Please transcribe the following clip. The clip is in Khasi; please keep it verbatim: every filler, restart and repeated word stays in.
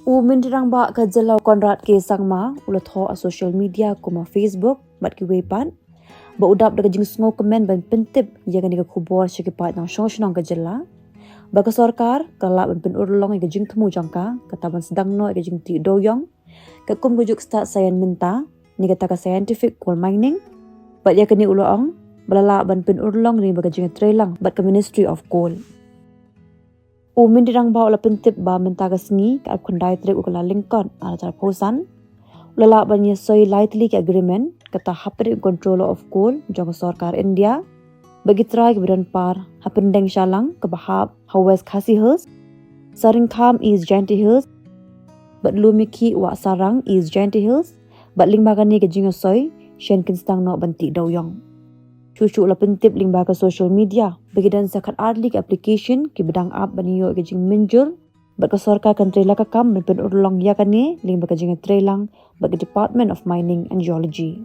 U Myntri Rangbah ka jylla Conrad K Sangma u la thoh ha social media kum ha Facebook bad kiwei pat ba u dap da ka jingsngewkmen ban pyntip ïa kane ka khubor sha ki paid nongshong shnong ka jylla ba ka sorkar ka lah ban pynurlong ïa ka jingthmu jong ka, kata ban sdang noh ïa ka jingtih dewïong katkum ka juk stad sa ïan mynta, ne kata ka scientific coal mining. Bad ïa kane u la ong ba la lah ban pynurlong lyngba ka jingïatreilang bad ka Ministry of Coal. U Myntri Rangbah u la pyntip ba mynta ka sngi ka arphew khyndai tarik u Kyllalyngkot arhajar arphew san u la lah ban ïasoi lai tylli ki agreement, kata hapdeng Controller of Coal jong ka sorkar India, bad ki trai kiba don par ha Pyndengjahlang kaba hap ha West Khasi Hills, Saringkham East Jaintia Hills, bad Lumikhih Wahsarang East Jaintia Hills, bad lyngba kane ka jingïasoi shen kin sdang noh ban tih dewïong. Shuh shuh u la pyntip lyngba ka social media ba ki don sa khatar tylli ki application kiba dang ap ban ïoh ïa ka jingmynjur, bad ka sorkar kan trei la ka kam ban pynurlong ïa kane lyngba ka jingïatreilang bad ka Department of Mining and Geology.